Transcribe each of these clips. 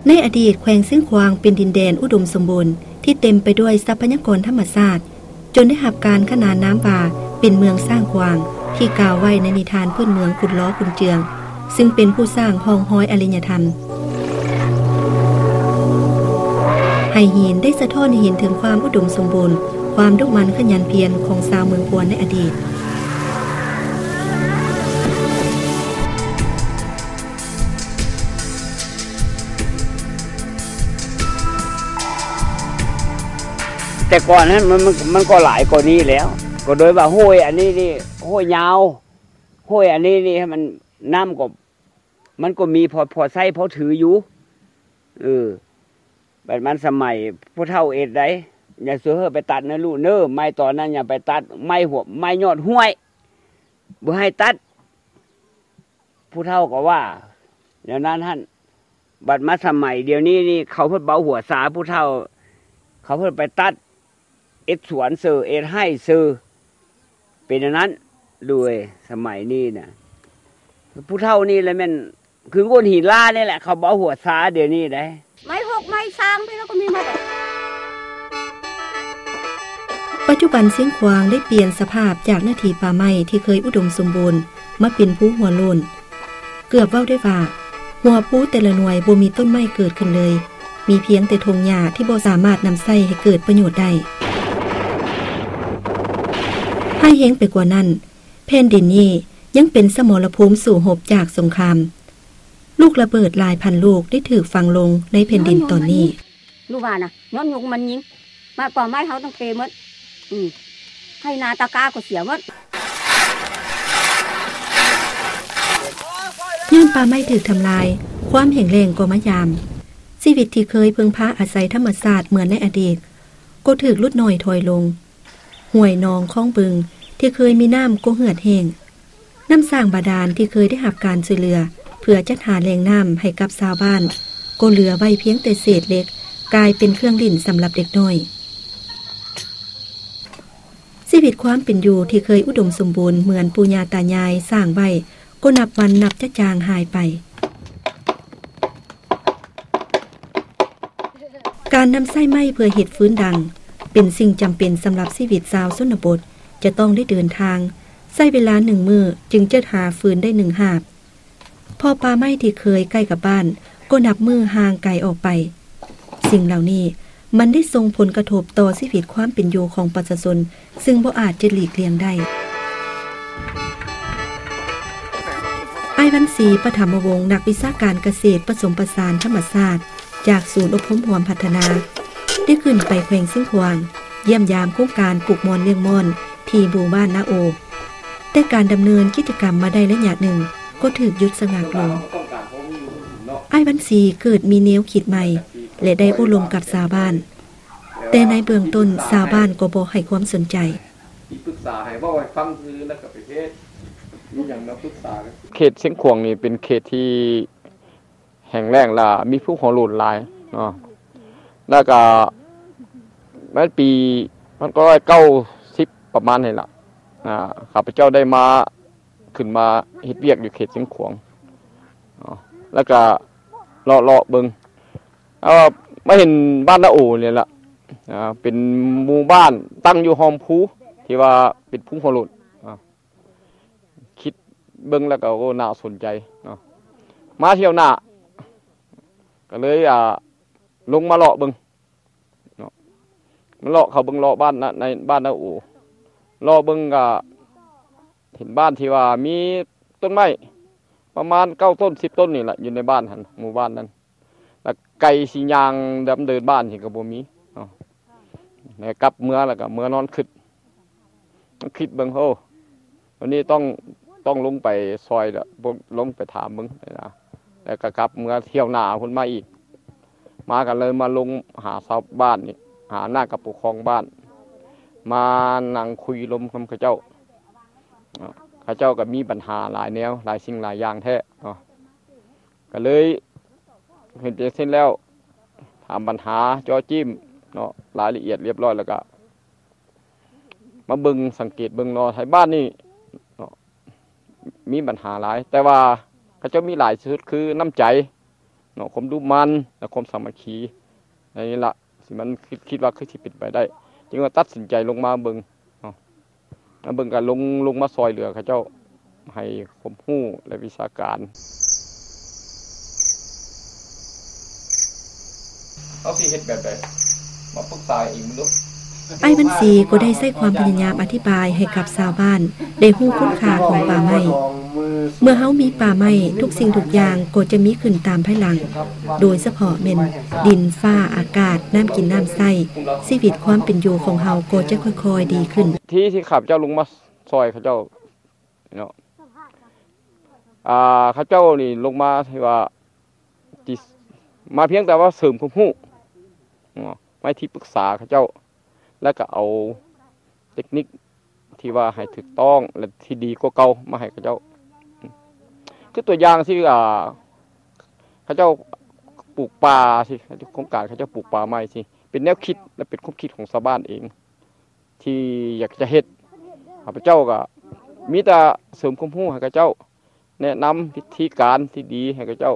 ໃນອະດີດ, ແຂວງຊຽງຂວາງເປັນດິນແດນອຸດົມສົມບູນ ທີ່ເຕັມໄປດ້ວຍຊັບພະຍາກອນທຳມະຊາດ, ຈົນໄດ້ຮັບການຂນານນາມວ່າເປັນເມືອງຊ້າງຂວາງ ທີ່ກ່າວໄວ້ໃນນິທານພື້ນເມືອງຂຸນລໍຂຸນເຈືອງ, ຊຶ່ງເປັນຜູ້ສ້າງຮ່ອງຮອຍອາລິຍະທຳ. ໄຫຫີນໄດ້ສະທ້ອນໃຫ້ເຫັນເຖິງຄວາມອຸດົມສົມບູນ, ຄວາມດຸໝັ່ນຂະຫຍັນພຽນຂອງຊາວເມືອງພວນໃນອະດີດ. ແຕ່ກ່ອນນັ້ນມັນ ມັນ ມັນກໍຫຼາຍກວ່ານີ້ແລ້ວ, ກໍໂດຍວ່າຫ້ວຍອັນນີ້ນີ້ ຫ້ວຍຍາວ, ຫ້ວຍອັນນີ້ນີ້ ມັນ ນ້ຳກໍ ມັນກໍມີພໍ ພໍໃຊ້ພໍຖືຢູ່. ເອີ ບັດມັນສະໄໝຜູ້ເຖົ້າເຮັດໄດ໋, ຢ່າສູ່ເຮີໄປຕັດນະລູກເນີ, ໄມ້ຕອນນັ້ນຢ່າໄປຕັດ, ໄມ້ຫົວ ໄມ້ຍອດຫ້ວຍ ບໍ່ໃຫ້ຕັດ. ຜູ້ເຖົ້າກໍວ່າແນວນັ້ນຫັ້ນ. ບັດມາສະໄໝດຽວນີ້ນີ້ ເຂົາເພິ່ນເບົາຫົວຊາຜູ້ເຖົ້າ, ເຂົາເພິ່ນໄປຕັດ ເຮັດສວນເຊີ ເຮັດໄຮ່ເຊີ ເປັນອັນນັ້ນ. ໂດຍສະໄໝນີ້ນະ ຜູ້ເຖົ້ານີ້ລະແມ່ນຄືໂງ່ນຫີນລານີ້ແຫຼະ ເຂົາເບົາຫົວຊາດຽວນີ້ໄດ໋. ໄມ້ຫົກໄມ້ຊາງພີ້ລະກໍມີໝົດ. ປັດຈຸບັນຊຽງຂວາງໄດ້ປ່ຽນສະພາບຈາກເນື້ອທີ່ປ່າໄມ້ທີ່ເຄີຍອຸດົມສົມບູນ ມາເປັນພູຫົວໂລ້ນ. ເກືອບເວົ້າໄດ້ວ່າ ຫົວພູແຕ່ລະໜ່ວຍບໍ່ມີຕົ້ນໄມ້ເກີດຂຶ້ນເລີຍ, ມີພຽງແຕ່ທົ່ງຫຍ້າທີ່ບໍ່ສາມາດນຳໃຊ້ໃຫ້ເກີດປະໂຫຍດໄດ້. ຮ້າຍແຮງໄປກວ່ານັ້ນ, ແຜ່ນດິນນີ້ຍັງເປັນສະໝໍລະພູມສູ້ຮົບຈາກສົງຄາມ. ລູກລະເບີດຫຼາຍພັນລູກໄດ້ຖືກຝັງລົງໃນແຜ່ນດິນຕອນນີ້. ຮູ້ວ່ານະ ຍ້ອນຍຸງມັນຍິງ ມາປ່າໄມ້ເຮົາຕ້ອງເປໝົດ. ອື ໄຮ່ນາຕາກ້າກໍເສຍໝົດ. ຍ້ອນປ່າໄມ້ຖືກທຳລາຍ, ຄວາມແຫ້ງແລ້ງກໍມາຢາມ. ຊີວິດທີ່ເຄີຍເພິ່ງພາອາໄສທຳມະຊາດເໝືອນໃນອະດີດ ກໍຖືກຫຼຸດໜ້ອຍຖອຍລົງ. ຫ້ວຍໜອງຄອງບຶງທີ່ເຄີຍມີນ້ຳກໍເຫືອດແຫ້ງ. ນ້ຳສ້າງບາດານທີ່ເຄີຍໄດ້ຮັບການຊ່ວຍເຫຼືອເພື່ອຈັດຫາແຫຼ່ງນ້ຳໃຫ້ກັບຊາວບ້ານ ກໍເຫຼືອໄວ້ພຽງແຕ່ເສດເຫຼັກ ກາຍເປັນເຄື່ອງຫຼິ້ນສຳລັບເດັກນ້ອຍ. ຊີວິດຄວາມເປັນຢູ່ທີ່ເຄີຍອຸດົມສົມບູນເໝືອນປູ່ຍ່າຕາຍາຍສ້າງໄວ້ ກໍນັບວັນນັບຈະຈາງຫາຍໄປ. ການນຳໃຊ້ໄມ້ເພື່ອເຮັດຟືນດັງ ເປັນສິ່ງຈຳເປັນສຳລັບຊີວິດຊາວຊົນນະບົດ, ຈະຕ້ອງໄດ້ເດີນທາງ, ໃຊ້ເວລາໜຶ່ງມື້ຈຶ່ງຈະຫາຟືນໄດ້ໜຶ່ງຫາບ. ເພາະປ່າໄມ້ທີ່ເຄີຍໃກ້ກັບບ້ານ ກໍນັບມື້ຫ່າງໄກອອກໄປ. ສິ່ງເຫຼົ່ານີ້ ມັນໄດ້ສົ່ງຜົນກະທົບຕໍ່ຊີວິດຄວາມເປັນຢູ່ຂອງປະຊາຊົນ ຊຶ່ງບໍ່ອາດຈະຫຼີກລ່ຽງໄດ້. ອ້າຍວັນສີ ປະຖຳມະວົງ ນັກວິຊາການກະເສດປະສົມປະສານທຳມະຊາດ ຈາກສູນອົບຮົມຮ່ວມພັດທະນາ ໄດ້ຂຶ້ນໄປແຂວງຊຽງຂວາງ ຢ້ຽມຢາມໂຄງການປູກມ່ອນລ້ຽງມ່ອນທີ່ໝູ່ບ້ານນາໂອ. ແຕ່ການດຳເນີນກິດຈະກຳມາໄດ້ໄລຍະໜຶ່ງ ກໍຖືກຢຸດຊະງັກລົງ. ອ້າຍວັນສີເກີດມີແນວຄິດໃໝ່ ແລະ ໄດ້ໂອ້ລົມກັບຊາວບ້ານ, ແຕ່ໃນເບື້ອງຕົ້ນຊາວບ້ານກໍບໍ່ໃຫ້ຄວາມສົນໃຈ. ປຶກສາໃຫ້ ເວົ້າໃຫ້ຟັງຊື່ ແລ້ວກໍໄປເທດ ມີຫຍັງມາປຶກສາກັນ. ເຂດຊຽງຂວາງນີ້ເປັນເຂດທີ່ແຫ້ງແລ້ງ ແລະ ມີພູຫົວໂລ້ນຫຼາຍເນາະ, ແລ້ວກໍໃນປີພັນເກົ້າຮ້ອຍເກົ້າສິບປະມານນີ້ລະ ອາ ຂ້າພະເຈົ້າໄດ້ມາ ຂຶ້ນມາເຮັດວຽກຢູ່ເຂດຊຽງຂວາງເນາະ, ແລ້ວກະເລາະໆເບິ່ງ ເອີ ມາເຫັນບ້ານນາໂອນີ້ລະ ອາ ເປັນໝູ່ບ້ານຕັ້ງຢູ່ຮ່ອມພູ ທີ່ວ່າເປັນພູຫົວໂລ້ນ ອາ ຄິດເບິ່ງແລ້ວກໍ ໂອ້ ໜ້າສົນໃຈເນາະ, ມາທ່ຽວໜ້າ ກໍເລີຍ ອາ ລົງມາເລາະເບິ່ງ ເນາະ, ມາເລາະເຂົ້າເບິ່ງເລາະບ້ານນະ ໃນບ້ານນາໂອ ເລາະເບິ່ງກະເຫັນບ້ານທີ່ວ່າມີຕົ້ນໄມ້ປະມານເກົ້າຕົ້ນສິບຕົ້ນນີ້ລະ ຢູ່ໃນບ້ານຫັ້ນ ໝູ່ບ້ານນັ້ນ, ແລ້ວໄກຊິຍ່າງດຳເນີນບ້ານນີ້ກໍບໍ່ມີເນາະ, ແລ້ວກັບເມືອແລ້ວກໍເມືອນອນຄິດ ຄິດເບິ່ງ ໂອ້ ວັນນີ້ຕ້ອງ ຕ້ອງລົງໄປຊ່ອຍລະ ລົງໄປຖາມເບິ່ງນະ, ແລ້ວກໍກັບເມືອທ່ຽວໜ້າພຸ້ນມາອີກ, ມາກໍເລີຍມາລົງຫາຊາວບ້ານນີ້ ຫານາຍການປົກຄອງບ້ານ ມານັ່ງຄຸຍລົມນຳເຂົາເຈົ້າ, ເຂົາເຈົ້າກໍມີບັນຫາຫຼາຍແນວ ຫຼາຍສິ່ງຫຼາຍຢ່າງແທ້ເນາະ, ກໍເລີຍເຫັນເປັນເຊັ່ນແລ້ວ ຖາມບັນຫາເຈາະຈີ້ມເນາະ ລາຍລະອຽດລຽບຮ້ອຍ ແລ້ວກໍ ມາເບິ່ງ ສັງເກດເບິ່ງເນາະ ໄທບ້ານນີ້ເນາະ ມີບັນຫາຫຼາຍ, ແຕ່ວ່າເຂົາເຈົ້າມີຫຼາຍທີ່ສຸດຄືນ້ຳໃຈ ເນາະ ຄວາມດຸໝັ່ນ ແລະ ຄວາມສາມັກຄີ. ອັນນີ້ລະ ຊິມັນຄິດ ຄິດວ່າຄືຊິເປັນໄປໄດ້ ຈຶ່ງວ່າຕັດສິນໃຈລົງມາເບິ່ງເນາະ ມາເບິ່ງ ກໍລົງ ລົງມາຊ່ອຍເຫຼືອເຂົາເຈົ້າ ໃຫ້ຄວາມຮູ້ ແລະ ວິຊາການ. ເຮົາຊິເຮັດແບບໃດ? ມາປຶກສາອີກເບິ່ງດູ. ອ້າຍວັນສີກໍໄດ້ໃຊ້ຄວາມພະຍາຍາມອະທິບາຍໃຫ້ກັບຊາວບ້ານໄດ້ຮູ້ຄຸນຄ່າຂອງປ່າໄມ້. ເມື່ອເຮົາມີປ່າໄມ້, ທຸກສິ່ງທຸກຢ່າງກໍຈະມີຂຶ້ນຕາມພາຍຫຼັງ, ໂດຍສະເພາະແມ່ນດິນ, ຟ້າ, ອາກາດ, ນ້ຳກິນນ້ຳໃຊ້, ຊີວິດຄວາມເປັນຢູ່ຂອງເຮົາກໍຈະຄ່ອຍໆດີຂຶ້ນ. ທີ່ ທີ່ຂ້າພະເຈົ້າລົງມາຊ່ອຍເຂົາເຈົ້າເນາະ ອ່າ ເຂົາເຈົ້ານີ້ລົງມາທີ່ວ່າ ທີ່ ມາພຽງແຕ່ວ່າເສີມຄວາມຮູ້ເນາະ ມາທີ່ປຶກສາເຂົາເຈົ້າ ແລ້ວກໍເອົາເຕັກນິກທີ່ວ່າໃຫ້ຖືກຕ້ອງ ແລະ ທີ່ດີກວ່າເກົ່າມາໃຫ້ເຂົາເຈົ້າ. ຄືຕົວຢ່າງຊີ້ ອ່າ ເຂົາເຈົ້າປູກປ່າຊີ້ ໂຄງການເຂົາເຈົ້າປູກປ່າໄມ້ຊີ້ ເປັນແນວຄິດ ແລະ ເປັນຄວາມຄິດຂອງຊາວບ້ານເອງ ທີ່ຢາກຈະເຮັດ. ຂ້າພະເຈົ້າກໍມີແຕ່ເສີມຄວາມຮູ້ໃຫ້ເຂົາເຈົ້າ, ແນະນຳວິທີການທີ່ດີໃຫ້ເຂົາເຈົ້າ,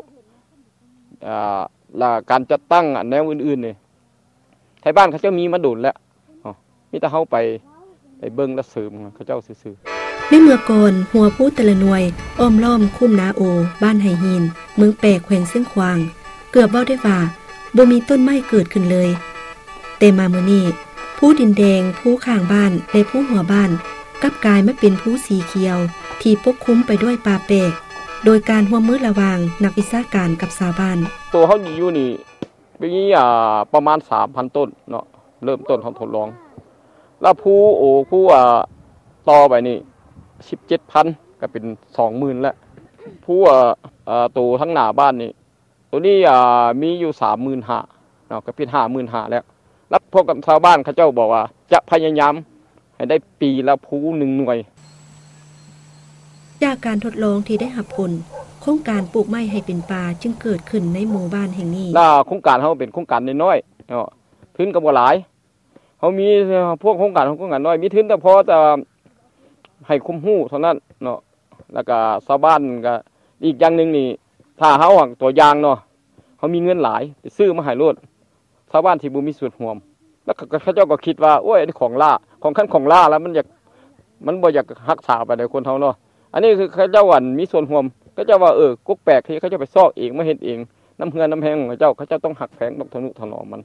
ອ່າ ແລະ ການຈັດຕັ້ງອັນແນວອື່ນໆນີ້ ໄທບ້ານເຂົາເຈົ້າມີມາດົນແລ້ວເນາະ, ມີແຕ່ເຮົາໄປ ໄປເບິ່ງ ແລະ ເສີມເຂົາເຈົ້າຊື່ໆ. ໃນເມື່ອກ່ອນ, ຮົ້ວພູແຕ່ລະໜ່ວຍ ອ້ອມລ້ອມຄຸ້ມນາໂອ ບ້ານໄຫຫີນ ເມືອງແປກ ແຂວງຊຽງຂວາງ ເກືອບເວົ້າໄດ້ວ່າ ບໍ່ມີຕົ້ນໄມ້ເກີດຂຶ້ນເລີຍ. ແຕ່ມາມື້ນີ້, ພູດິນແດງ, ພູຂ້າງບ້ານ ແລະ ພູຫົວບ້ານ ກັບກາຍມາເປັນພູສີຂຽວ ທີ່ປົກຄຸມໄປດ້ວຍປ່າແປກ, ໂດຍການຮ່ວມມືລະຫວ່າງນັກວິຊາການກັບຊາວບ້ານ. ໂຕເຮົາຢູ່ນີ້ ປີນີ້ ອ່າ ປະມານສາມພັນຕົ້ນເນາະ, ເລີ່ມຕົ້ນເຮົາທົດລອງ. ແລ້ວພູໂອ ພູ ອ່າ ຕໍ່ໄປນີ້ ສິບເຈັດພັນ ກໍເປັນສອງໝື່ນແລ້ວ. ພູ ອ່າ ອ່າ ໂຕທາງໜ້າບ້ານນີ້ ໂຕນີ້ ອ່າ ມີຢູ່ສາມໝື່ນຫ້າເນາະ, ກໍເປັນຫ້າໝື່ນຫ້າແລ້ວ. ແລ້ວພວກຊາວບ້ານເຂົາເຈົ້າບອກວ່າຈະພະຍາຍາມໃຫ້ໄດ້ປີລະພູໜຶ່ງໜ່ວຍ. ຈາກການທົດລອງທີ່ໄດ້ຮັບຜົນ, ໂຄງການປູກໄມ້ໃຫ້ເປັນປ່າຈຶ່ງເກີດຂຶ້ນໃນໝູ່ບ້ານແຫ່ງນີ້. ລະໂຄງການເຮົາເປັນໂຄງການນ້ອຍໆເນາະ, ທຶນກໍບໍ່ຫຼາຍ. ເຮົາມີ ພວກໂຄງການ ໂຄງການນ້ອຍ ມີທຶນແຕ່ພໍຈະໃຫ້ຄວາມຮູ້ເທົ່ານັ້ນເນາະ. ແລ້ວກະຊາວບ້ານກະ ອີກຢ່າງໜຶ່ງນີ້ ຖ້າເຮົາ ຕົວຢ່າງເນາະ, ເຮົາມີເງິນຫຼາຍ ໄປຊື້ມາໃຫ້ໂລດ, ຊາວບ້ານຊິບໍ່ມີສ່ວນຮ່ວມ. ແລ້ວເຂົາເຈົ້າກໍຄິດວ່າ ໂອ້ຍ ອັນນີ້ຂອງລ້າ, ຂອງຄັນຂອງລ້າແລ້ວ ມັນຢາກ ມັນບໍ່ຢາກຮັກສາປານໃດ ຄົນເຮົາເນາະ. ອັນນີ້ຄືເຂົາເຈົ້າ ອັນ ມີສ່ວນຮ່ວມ, ເຂົາເຈົ້າວ່າ ເອີ ກົກແປກ ທີ່ເຂົາເຈົ້າໄປຊອກເອງ ມາເຮັດເອງ ນຳເຮືອນນຳແຮງຂອງເຂົາເຈົ້າ, ເຂົາເຈົ້າຕ້ອງຮັກແພງ ຕ້ອງທະນຸຖະໜອມມັນ.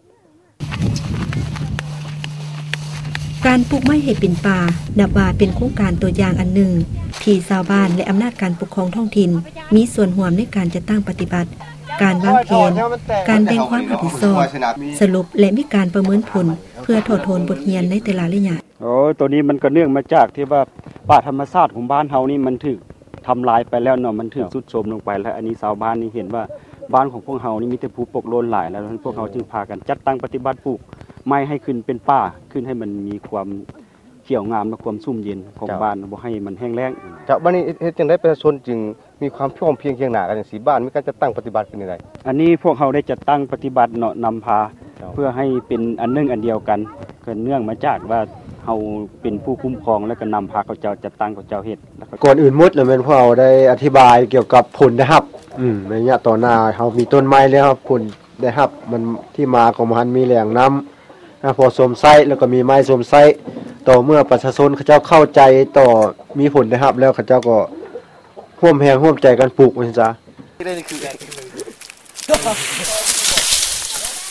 ການປູກໄມ້ໃຫ້ເປັນປ່າ ນັບວ່າເປັນໂຄງການຕົວຢ່າງອັນໜຶ່ງ ທີ່ຊາວບ້ານ ແລະ ອຳນາດການປົກຄອງທ້ອງຖິ່ນ ມີສ່ວນຮ່ວມໃນການຈັດຕັ້ງປະຕິບັດ, ການວາງແຜນ, ການແບ່ງຄວາມຮັບຜິດຊອບ, ສະຫຼຸບ ແລະ ມີການປະເມີນຜົນ ເພື່ອຖອດຖອນບົດຮຽນໃນແຕ່ລະໄລຍະ. ໂອ້ ໂຕນີ້ມັນກໍເນື່ອງມາຈາກທີ່ວ່າປ່າທຳມະຊາດຂອງບ້ານເຮົານີ້ມັນຖືກທຳລາຍໄປແລ້ວເນາະ, ມັນຖືກຊຸດໂຊມລົງໄປແລ້ວ. ອັນນີ້ຊາວບ້ານນີ້ເຫັນວ່າບ້ານຂອງພວກເຮົານີ້ມີແຕ່ພູປົກໂລນຫຼາຍແລ້ວ, ພວກເຮົາຈຶ່ງພາກັນຈັດຕັ້ງປະຕິບັດປູກໄມ້ໃຫ້ຂຶ້ນເປັນປ່າ, ຂຶ້ນໃຫ້ມັນມີຄວາມຂຽວງາມ ແລະ ຄວາມຊຸ່ມເຢັນຂອງ ເຈົ້າ ບ້ານ, ບໍ່ໃຫ້ມັນແຫ້ງແລ້ງ. ເຈົ້າ, ບັດນີ້ເຮັດ ເຮັດຈັ່ງໃດປະຊາຊົນຈຶ່ງ ມີຄວາມພ້ອມພຽງຄຽງໜ້າກັນຈັ່ງຊີ້, ບ້ານມີການຈັດຕັ້ງປະຕິບັດເປັນຈັ່ງໃດ? ອັນນີ້ພວກເຮົາໄດ້ຈັດຕັ້ງປະຕິບັດເນາະ, ນຳພາ ເຈົ້າ ເພື່ອໃຫ້ເປັນອັນໜຶ່ງອັນດຽວກັນ, ກໍເນື່ອງມາຈາກວ່າເຮົາເປັນຜູ້ຄຸ້ມຄອງ ແລ້ວກໍນຳພາເຂົາເຈົ້າ ຈັດຕັ້ງເຂົາເຈົ້າເຮັດ. ແລ້ວກໍ ກ່ອນອື່ນໝົດລະແມ່ນພວກເຮົາໄດ້ອະທິບາຍກ່ຽວກັບຜົນໄດ້ຮັບ, ອືມ ໃນໄລຍະຕໍ່ໜ້າເຮົາມີຕົ້ນໄມ້ແລ້ວ ຜົນໄດ້ຮັບ ມັນທີ່ມາຂອງມັນມີແຫຼ່ງນ້ຳ ອ່າ ພໍຊົມໃຊ້ ແລ້ວກໍມີໄມ້ຊົມໃຊ້. ຕໍ່ເມື່ອປະຊາຊົນເຂົາເຈົ້າເຂົ້າໃຈຕໍ່ ມີຜົນໄດ້ຮັບແລ້ວ ເຂົາເຈົ້າກໍຮ່ວມແຮງຮ່ວມໃຈກັນປູກວ່າຊັ້ນຊະ.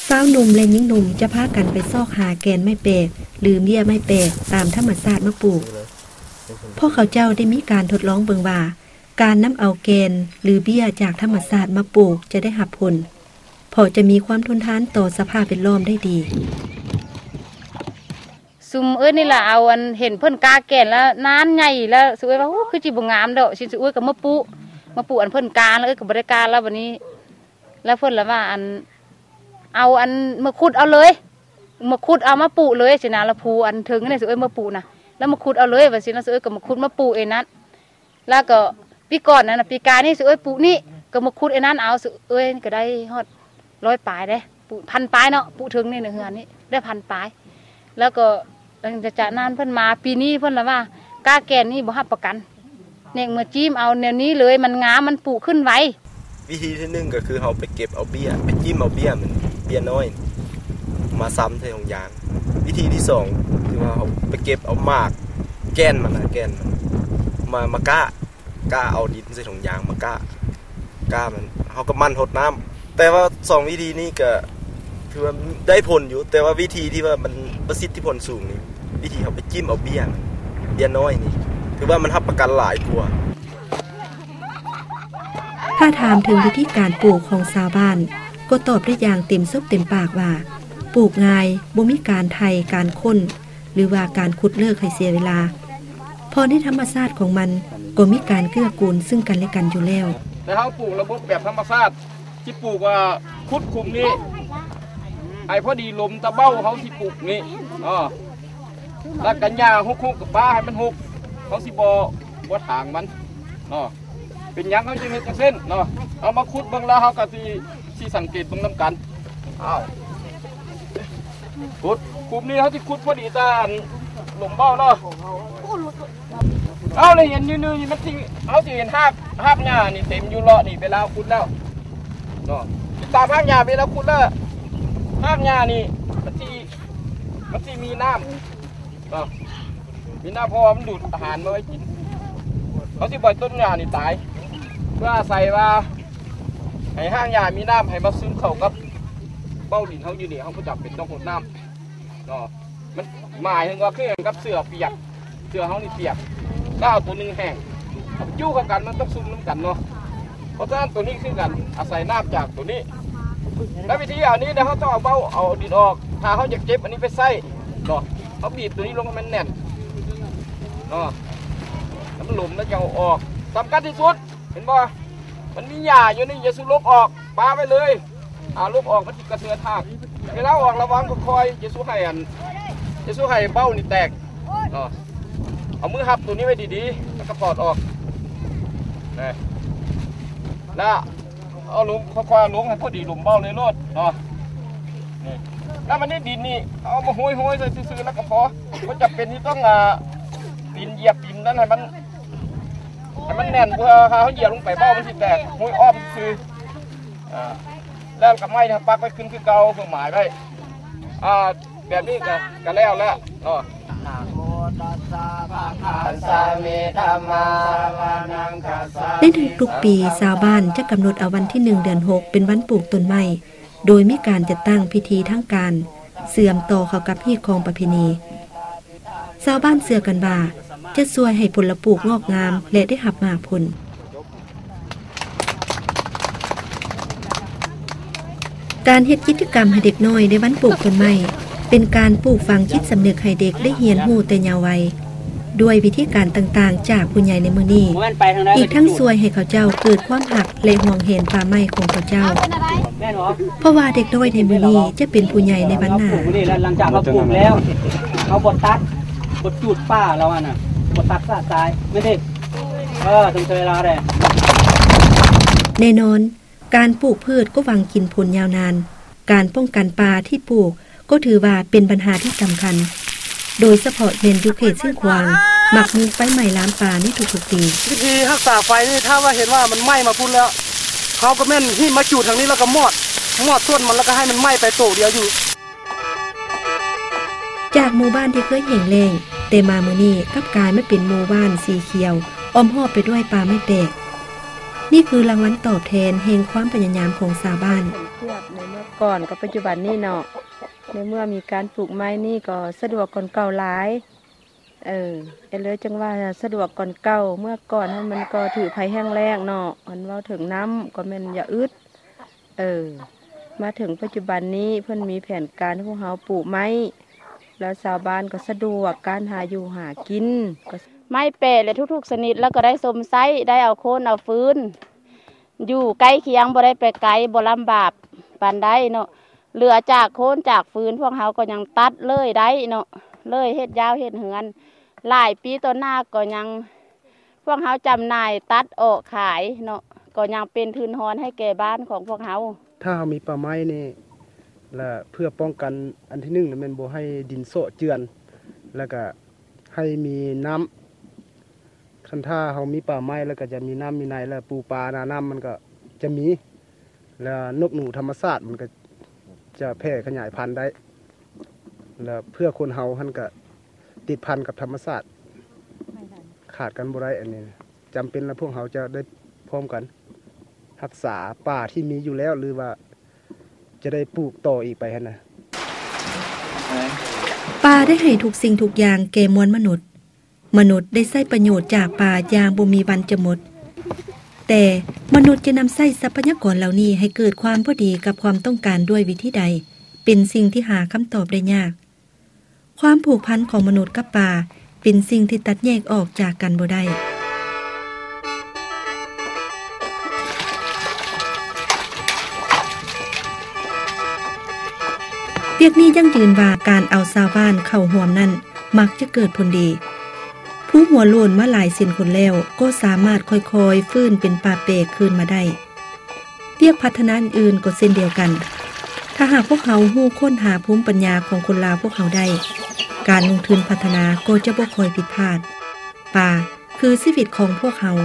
ຊາວໜຸ່ມ ແລະ ຍິງໜຸ່ມຈະພາກັນໄປຊອກຫາແກ່ນໄມ້ແປກ ຫຼື ເບ້ຍໄມ້ແປກຕາມທຳມະຊາດມາປູກ. ພວກເຂົາເຈົ້າໄດ້ມີການທົດລອງເບິ່ງວ່າ ການນຳເອົາແກ່ນ ຫຼື ເບ້ຍຈາກທຳມະຊາດມາປູກຈະໄດ້ຮັບຜົນ ເພາະຈະມີຄວາມທົນທານຕໍ່ສະພາບແວດລ້ອມໄດ້ດີ. ຊຸມເອື້ອຍນີ້ລະເອົາອັນ ເຫັນເພິ່ນກ້າແກ່ນລະນານໃຫຍ່ລະ ຊຸເອື້ອຍວ່າ ໂອ້ ຄືຊິບໍ່ງາມດອກ, ຊິ ຊຸເອື້ອຍກໍມາປູກ ມາປູກອັນເພິ່ນກ້າລະ ເອື້ອຍກໍບໍ່ໄດ້ກ້າລະ. ບັດນີ້ລະເພິ່ນລະວ່າ ອັນ ເອົາອັນ ມາຂຸດເອົາເລີຍ ມາຂຸດເອົາມາປູກເລີຍຊີ້ນະ. ລະພູອັນເທິງນີ້ ຊຸເອື້ອຍມາປູກນະ ລະມາຂຸດເອົາເລີຍວ່າຊີ້ນະ. ຊຸເອື້ອຍກໍມາຂຸດມາປູກເອງນັ້ນ. ແລ້ວກໍປີກ່ອນນັ້ນນະ ປີກາຍນີ້ ຊຸເອື້ອຍປູກນີ້ ກໍມາຂຸດໄອ້ນັ້ນເອົາ ຊຸເອື້ອຍກໍໄດ້ຮອດຮ້ອຍປາຍເດ້ ປູກພັນປາຍເນາະ. ປູກເທິງນີ້ນະ ເຮືອນນີ້ໄດ້ພັນປາຍ. ແລ້ວກໍຫຼັງຈາກນັ້ນເພິ່ນມາ ປີນີ້ເພິ່ນລະວ່າ ກ້າແກ່ນນີ້ບໍ່ຮັບປະກັນ, ແນກມາຈີ້ມເອົາແນວນີ້ເລີຍ ມັນງາມ ມັນປູກຂຶ້ນໄວ. ວິທີທີໜຶ່ງກໍຄືເຮົາໄປເກັບເອົາເບ້ຍ ໄປຈິ້ມເອົາເບ້ຍມັນ ເບ້ຍນ້ອຍ ມາຊຳໃສ່ຖົງຢາງ. ວິທີທີສອງຄືວ່າເຮົາໄປເກັບເອົາໝາກ ແກ່ນມັນນະ ແກ່ນມັນ ມາ ມາກ້າ ກ້າເອົາດິນໃສ່ຖົງຢາງມາກ້າ ກ້າມັນ ເຮົາກໍໝັ່ນຫົດນ້ຳ. ແຕ່ວ່າສອງວິທີນີ້ກໍຖືວ່າໄດ້ຜົນຢູ່ ແຕ່ວ່າວິທີທີ່ວ່າມັນປະສິດທິຜົນສູງນີ້ ວິທີເຮົາໄປຈິ້ມເອົາເບ້ຍ ເບ້ຍນ້ອຍນີ້ ຖືວ່າມັນຮັບປະກັນຫຼາຍກວ່າ. ຖ້າຖາມເຖິງວິທີການປູກຂອງຊາວບ້ານ ກໍຕອບໄດ້ຢ່າງເຕັມສົບເຕັມປາກວ່າ ປູກງ່າຍ, ບໍ່ມີການໄຖ, ການຄົ້ນ ຫຼືວ່າການຂຸດເລີກໃຫ້ເສຍເວລາ, ເພາະໃນທຳມະຊາດຂອງມັນກໍມີການເກື້ອກູນຊຶ່ງກັນແລະກັນຢູ່ແລ້ວ. ແຕ່ເຮົາປູກລະບົບແບບທຳມະຊາດ ຊິປູກວ່າຂຸດຂຸມນີ້ໃຫ້ພໍດີຫຼົມຕາເບົ້າເຮົາຊິປູກນີ້ເນາະ ແລ້ວກໍຫຍ້າຮົກໆ ກໍປະໃຫ້ມັນຮົກ ເຮົາຊິບໍ່ ບໍ່ຖາງມັນເນາະ. ເປັນຫຍັງເຮົາຈຶ່ງເຮັດຈັ່ງຊັ້ນເນາະ? ເຮົາມາຂຸດເບິ່ງແລ້ວເຮົາກໍຊິ ຊິສັງເກດເບິ່ງນຳກັນ. ອ້າວ ຂຸດ ຂຸມນີ້ເຮົາຊິຂຸດພໍດີຕາອັນຫຼົມເບົ້າເນາະ. ເຮົາໄດ້ເຫັນຢູ່ນີ້ ມັນຊິ ເຮົາຊິເຫັນຮາກ ຮາກຫຍ້ານີ້ເຕັມຢູ່ເລາະນີ້ ເວລາເຮົາຂຸດແລ້ວເນາະ. ຕິດຕາມຮາກຫຍ້າ ເວລາຂຸດແລ້ວ ຮາກຫຍ້ານີ້ມັນຊິ ມັນຊິມີນ້ຳ ເນາະ ມີນ້ຳ ເພາະວ່າມັນດູດອາຫານມາໄວ້ກິນ. ເຮົາຊິປ່ອຍຕົ້ນຫຍ້ານີ້ຕາຍ ເພື່ອອາໄສວ່າໃຫ້ຮາກຫຍ້າມີນ້ຳ ໃຫ້ມາຊຶມເຂົ້າກັບເບົ້າດິນເຮົາຢູ່ນີ້ ເຮົາບໍ່ຈຳເປັນຕ້ອງຫົດນ້ຳເນາະ. ມັນໝາຍເຖິງວ່າຄືກັນກັບເສື້ອປຽກ ເສື້ອເຮົານີ້ປຽກ ແລ້ວເອົາໂຕໜຶ່ງແຫ້ງ ຢູ່ເຂົ້າກັນ ມັນຕ້ອງຊຸ່ມນຳກັນເນາະ. ເພາະສະນັ້ນໂຕນີ້ຄືກັນ ອາໄສນ້ຳຈາກໂຕນີ້ ແລະວິທີເອົານີ້ເຮົາຕ້ອງເອົາເບົ້າ ເອົາດິນອອກ. ຖ້າເຮົາຢາກເກັບອັນນີ້ໄປໃຊ້ເນາະ ເຮົາບີບໂຕນີ້ລົງໃຫ້ມັນແໜ້ນເນາະ ໃຫ້ມັນຫຼົມ ແລ້ວຈັ່ງເອົາອອກ. ສຳຄັນທີ່ສຸດ ເຫັນບໍ່ ມັນມີຫຍ້າຢູ່ນີ້ ຢ່າສູ່ຫຼົບອອກ ປະໄວ້ເລີຍ. ອາ ຫຼົບອອກມັນຊິກະເທືອນຮາກ. ເວລາອອກລະວັງຄ່ອຍໆ ຢ່າສູ່ໃຫ້ອັນ ຢ່າສູ່ໃຫ້ເບົ້ານີ້ແຕກເນາະ. ເອົາມືຮັບໂຕນີ້ໄວ້ດີໆ ແລ້ວກໍຖອດອອກນະ ແລ້ວເອົາລົງ ຄ່ອຍໆເອົາລົງໃຫ້ພໍດີຫຼົມເບົ້າເລີຍໂລດເນາະ. ນີ້ ແລ້ວມັນນີ້ດິນນີ້ ເອົາມາໂຮຍໆໃສ່ຊື່ໆ ແລ້ວກໍພໍ ບໍ່ຈຳເປັນທີ່ຕ້ອງ ອາ ຕີນຢຽບຕີນນັ້ນ ໃຫ້ມັນ ໃຫ້ມັນແໜ້ນ ເພື່ອຖ້າເຮົາຢຽບລົງໄປເບົ້າມັນຊິແຕກ ໂຮຍອ້ອມຊື່ໆ. ອາ ແລ້ວກໍໄມ້ນີ້ປັກໄວ້ຄືນຄືເກົ່າ ເພື່ອໝາຍໄວ້. ອາ ແບບນີ້ກໍ ກໍແລ້ວແລ້ວເນາະ. ນະໂມຕັດສະພະຄະວະໂຕ ອະລະຫະໂຕ ສຳມາສຳພຸດທັດສະ. ໃນທຸກໆປີ ຊາວບ້ານຈະກຳນົດເອົາວັນທີໜຶ່ງ ເດືອນຫົກ ເປັນວັນປູກຕົ້ນໄມ້ ໂດຍມີການຈັດຕັ້ງພິທີທາງການເຊື່ອມຕໍ່ເຂົ້າກັບຮີດຄອງປະເພນີ. ຊາວບ້ານເຊື່ອກັນວ່າ ຈະຊ່ວຍໃຫ້ຜົນລະປູກງອກງາມ ແລະ ໄດ້ຮັບໝາກຜົນ. ການເຮັດກິດຈະກຳໃຫ້ເດັກນ້ອຍໃນວັນປູກຕົ້ນໄມ້ ເປັນການປູກຝັງຈິດສຳນຶກໃຫ້ເດັກໄດ້ຮຽນຮູ້ແຕ່ເຍົາໄວ ດ້ວຍວິທີການຕ່າງໆຈາກຜູ້ໃຫຍ່ໃນມື້ນີ້, ອີກທັງຊ່ວຍໃຫ້ເຂົາເຈົ້າເກີດຄວາມຮັກ ແລະ ຫວງແຫນປ່າໄມ້ຂອງເຂົາເຈົ້າ. ເພາະວ່າເດັກນ້ອຍໃນມື້ນີ້ຈະເປັນຜູ້ໃຫຍ່ໃນວັນໜ້າ. ຫຼັງຈາກເຮົາປູກແລ້ວ ເຮົາບໍ່ຕັດ ບໍ່ຈູດປ່າລາວຫັ້ນນະ ບໍ່ຕັດສະຕາຍ ແມ່ນເດ້. ເອີ ຕ້ອງໃຊ້ເວລາເດ້. ແນ່ນອນ, ການປູກພືດກໍຫວັງກິນຜົນຍາວນານ. ການປ້ອງກັນປ່າທີ່ປູກ ກໍຖືວ່າເປັນບັນຫາທີ່ສຳຄັນ, ໂດຍສະເພາະແມ່ນຢູ່ເຂດຊຽງຂວາງ ມັກມີໄຟໄໝ້ລາມປ່າໃນທຸກໆປີ. ວິທີຮັກສາໄຟນີ້ ຖ້າວ່າເຫັນວ່າມັນໄໝ້ມາພຸ້ນແລ້ວ ເຮົາກໍແມ່ນຮີບມາຈູດທາງນີ້ ແລ້ວກໍມອດ ມອດຕົ້ນມັນ ແລ້ວກໍໃຫ້ມັນໄໝ້ໄປໂຕດຽວຢູ່. ຈາກໝູ່ບ້ານທີ່ເຄີຍແຫ້ງແລ້ງ, ແຕ່ມາມື້ນີ້ກັບກາຍມາເປັນໝູ່ບ້ານສີຂຽວ ອ້ອມຮອບໄປດ້ວຍປ່າໄມ້ແປກ. ນີ້ຄືລາງວັນຕອບແທນແຫ່ງຄວາມພະຍາຍາມຂອງຊາວບ້ານ. ໃນເມື່ອກ່ອນກັບປັດຈຸບັນນີ້ເນາະ, ໃນເມື່ອມີການປູກໄມ້ນີ້ກໍສະດວກກວ່າເກົ່າຫຼາຍ. ເອີ ເອີ ເລີຍຈັ່ງວ່າສະດວກກວ່າເກົ່າ. ເມື່ອກ່ອນຫັ້ນມັນກໍຖືໄພແຫ້ງແລ້ງເນາະ, ຄັນເວົ້າເຖິງນ້ຳກໍແມ່ນຢ່າອຶດ. ເອີ ມາເຖິງປັດຈຸບັນນີ້ເພິ່ນມີແຜນການໃຫ້ພວກເຮົາປູກໄມ້ ແລ້ວຊາວບ້ານກໍສະດວກການຫາຢູ່ຫາກິນ. ໄມ້ແປະ ແລະ ທຸກໆຊະນິດ ແລ້ວກໍໄດ້ຊົມໃຊ້ ໄດ້ເອົາໂຄນເອົາຟືນ. ຢູ່ໃກ້ຄຽງ ບໍ່ໄດ້ໄປໄກ ບໍ່ລຳບາກປານໃດເນາະ. ເຫຼືອຈາກໂຄນຈາກຟືນ ພວກເຮົາກໍຍັງຕັດເລີຍໄດ້ເນາະ, ເລີຍເຮັດຢາວເຮັດເຮືອນ. ຫຼາຍປີຕໍ່ໜ້າກໍຍັງ ພວກເຮົາຈຳໜ່າຍຕັດອອກຂາຍເນາະ, ກໍຍັງເປັນທຶນຮອນໃຫ້ແກ່ບ້ານຂອງພວກເຮົາ. ຖ້າເຮົາມີປ່າໄມ້ນີ້ ລະເພື່ອປ້ອງກັນ ອັນທີໜຶ່ງແມ່ນບໍ່ໃຫ້ດິນເຊາະເຈື່ອນ ລະກະໃຫ້ມີນ້ຳ. ຄັນຖ້າເຮົາມີປ່າໄມ້ ລະກະຈະມີນ້ຳມີໃນ ລະປູປານານ້ຳມັນກະ ຈະມີ ແລະ ນົກໜູທຳມະຊາດມັນກໍຈະແຜ່ຂະຫຍາຍພັນໄດ້ ແລະ ເພື່ອຄົນເຮົາຫັ້ນກໍຕິດພັນກັບທຳມະຊາດ ຂາດກັນບໍ່ໄດ້. ອັນນີ້ຈຳເປັນ ແລະ ພວກເຮົາຈະໄດ້ພ້ອມກັນຮັກສາປ່າທີ່ມີຢູ່ແລ້ວ ຫຼືວ່າຈະໄດ້ປູກຕໍ່ອີກໄປຫັ້ນນະ. ປ່າໄດ້ໃຫ້ທຸກສິ່ງທຸກຢ່າງແກ່ມວນມະນຸດ. ມະນຸດໄດ້ໃຊ້ປະໂຫຍດຈາກປ່າຢ່າງບໍ່ມີວັນຈະໝົດ. ແຕ່ມະນຸດຈະນຳໃຊ້ຊັບພະຍາກອນເຫຼົ່ານີ້ໃຫ້ເກີດຄວາມພໍດີກັບຄວາມຕ້ອງການດ້ວຍວິທີໃດ ເປັນສິ່ງທີ່ຫາຄຳຕອບໄດ້ຍາກ. ຄວາມຜູກພັນຂອງມະນຸດກັບປ່າ ເປັນສິ່ງທີ່ຕັດແຍກອອກຈາກກັນບໍ່ໄດ້. ວຽກນີ້ຢັ້ງຢືນວ່າການເອົາຊາວບ້ານເຂົ້າຮ່ວມນັ້ນ ມັກຈະເກີດຜົນດີ. ພູຫົວໂລ້ນມາຫຼາຍເຊັ່ນຄົນແລ້ວ ກໍສາມາດຄ່ອຍໆຟື້ນເປັນປ່າແປກຄືນມາໄດ້. ວຽກພັດທະນາອື່ນໆກໍເຊັ່ນດຽວກັນ. ຖ້າຫາກພວກເຮົາຮູ້ຄົ້ນຫາພູມປັນຍາຂອງຄົນລາວພວກເຮົາໄດ້, ການລົງທຶນພັດທະນາກໍຈະບໍ່ຄ່ອຍຜິດພາດ. ປ່າຄືຊີວິດຂອງພວກເຮົາ.